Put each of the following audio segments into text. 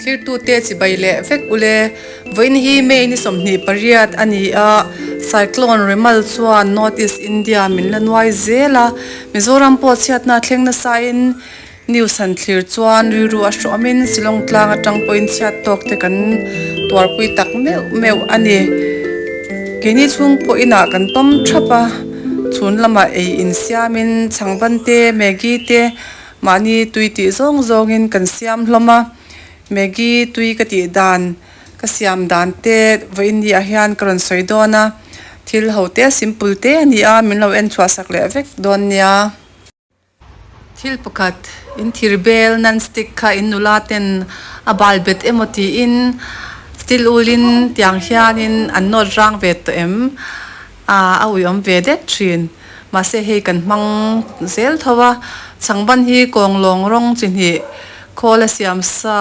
Thlirtute chibai leh vek ule. Vawiin hi May ni 28 a ni a, Cyclone Remal chuan North East India min la nuai zel a, Mizoram pawh chhiatna a thleng nasain News han thlir chuan rilru a hrawmin Shillong tlang atang pawhin chhiat tawk te kan tuarpui tak meuh meuh a ni. Keini chhung pawh inah kan tawm thap a, chhun lamah ei insiamin chhangban te, Maggi te mahni tui tih zawng zawngin kan siam hlawm a. Maggi tui ka tih dan, ka siam dan te vawiin ni ah hian ka rawn sawi dawn a, thil ho te simple te a ni a, min lo en chhuah sak leh vek dawn nia. Thil pakhat, in thir bel non stick kha in nula ten a bal bet emaw tiin steel ul in tiang hianin an nawt rang ve tawh em? Aaa a uiawm ve det thin. Mahse hei kan hmang zel tho a, chhangban hi kawng lawng rawng chi hnih khawl a siam sa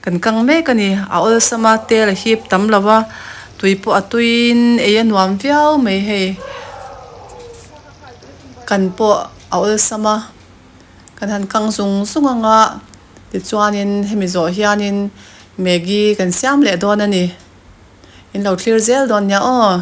kan kang mek a ni. A awlsam a, tel a hip tam lo a, tui pawh a tuiin ei a nuam viau mai hei. Kan pawh a awlsam a, kan han kang zung zung ang a, tichuanin hemi zawh hianin Maggi kan siam leh dawn a ni. In lo thlir zel dawn nia aw.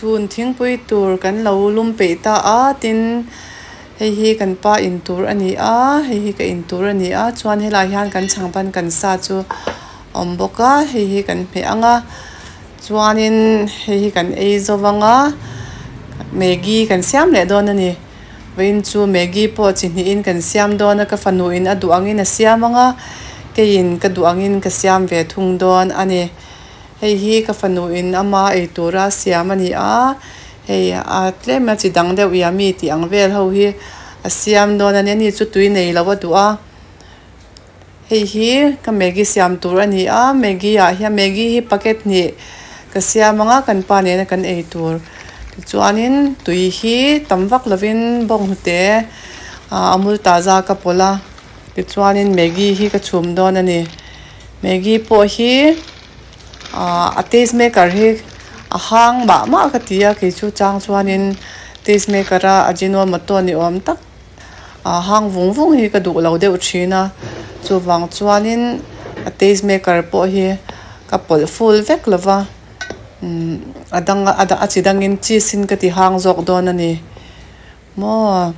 Chhun thingpui tur kan lo lum peih ta a tin hei hi kan pa in tur a ni a hei hi ka in tur a ni a chuan helai hian kan chhangban kan sa chu a awm bawk a hei hi kan hmeh ang a chuanin hei hi kan ei zo vang a maggi kan siam leh dawn a ni. Vawiin chu Maggi pawh chi hnihin kan siam dawn a, ka fanuin a duh angin a siam ang a, keiin ka duh angin ka siam ve thung dawn a ni. Hei hi ka fanuin ama ei tura siam a ni a, hei a tlem a chi dang deuh ia mi tih ang vel ho hi a siam dawn a ni, ani chu tui nei lo a duh a. Hei hi ka Maggi siam tur a ni a, Maggi ah hian Maggi hi packet hnih ka siam ang a kan pa nena kan ei tur tichuanin tui hi tam vak lovin bawnghnute ah amul taza ka pawlh a tichuanin Maggi hi ka chhum dawn a ni Maggi pawh hi ah a taste maker hi a hang mah mah ka ti a kei chu chang chuanin taste maker a ajinomoto ni awm tak. ah hang vung vung hi ka duh lo deuh thin a chuvang chuanin a taste maker pawh hi ka pawlh full vek lo va umm a dang a chi dangin cheese in ka ti hang zawk dawn a ni maw.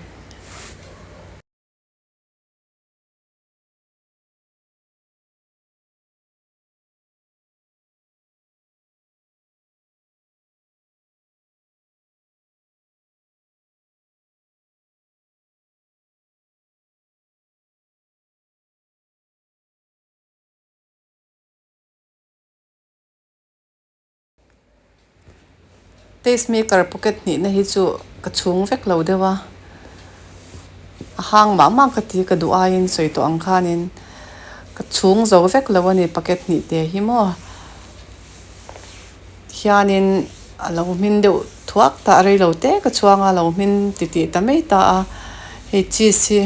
Taste maker pocket hnihna hi chu ka chhung vek lo deuh a, a hang mah mah ka ti ka duh aiin sawi tawh ang khanin ka chhung zo vek lo a ni packet hnih te hi maw. Hianin a lo hmin deuh thuak ta a rei lo te ka chhuang a, a lo hmin titih ta mai ta a, hei cheese hi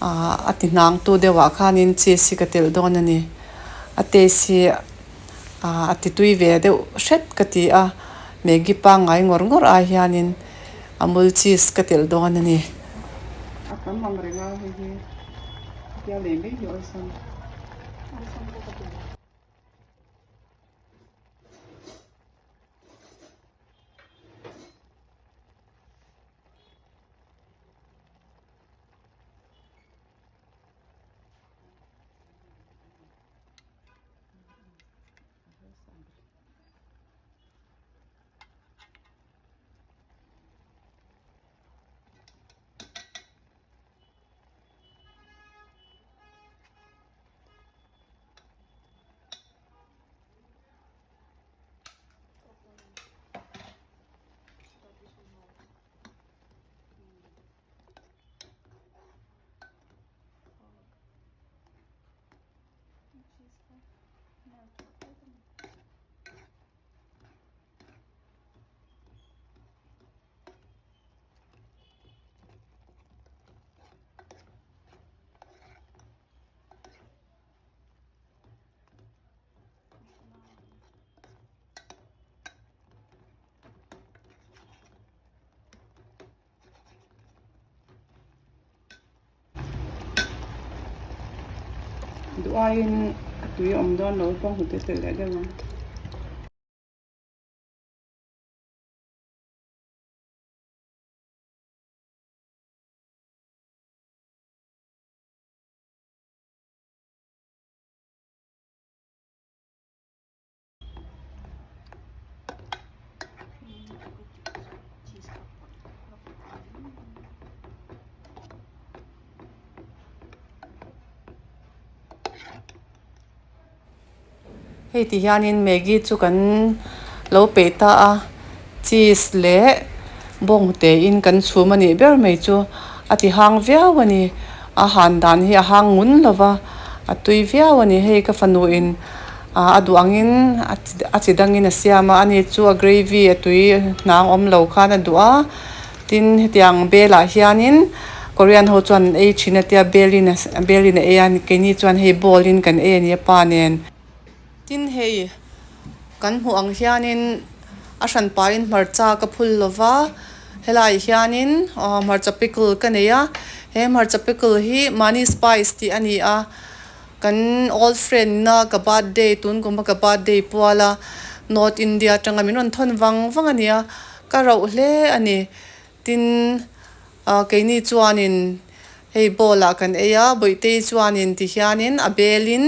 ah a ti hnang tu deuh ah khanin cheese hi ka telh dawn a ni, a taste hi ah a ti tui ve deuh hret ka ti a, maggi pangngai ngawr ngawr ai hianin amul cheese ka telh dawn a ni. A tam ang reng a hei hi tia lei mai hi awlsam. Duh aiin a tui a awm dawn lo pawh hmu te telh leh deuh ang. Hei ti hianin maggi chu kan lo peih ta a cheese leh bawnghnute in kan chhum a nih ber mai chu a ti hang viau a ni a han dan hi a hang ngun lo va a tui viau a ni hei ka fanu in ah a duh angin a chi dangin a siam a ani chu a gravy a tui hnang awm lo khan a duh a tin hetiang bel ah hianin korean ho chuan an ei thin a tia bel in bel in a ei a keini chuan hei bowl in kan ei a ni a pa nen tin hei kan hmuh ang hianin a hran pahin hmarcha ka phul lo va helaiah hianin aw hmarcha pickle ka nei a he hmarcha pickle hi mahni spice tih a ni a. Kan old friend na ka birthday tun kum a ka birthday pual a North India atanga min rawn thawn vang vang a nia ka rauh hle a ni tin ah keini chuanin hei bowl ah kan ei a Bawihtei chuanin ti hianin a belin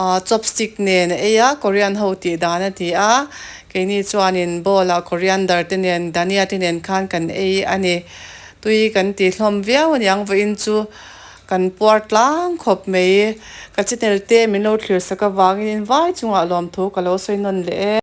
ah chopstick nen a ei a Korean ho tih dan a ti a keini chuanin bowl ah coriander te nen dhania te nen khan kan ei a ni tui kan ti hlawm viau a niang vawiin chu. Kan puar tlang khawp mai. Ka channel te min lo thlir sak avangin vai chungah lawmthu ka lo sawi nawn leh e.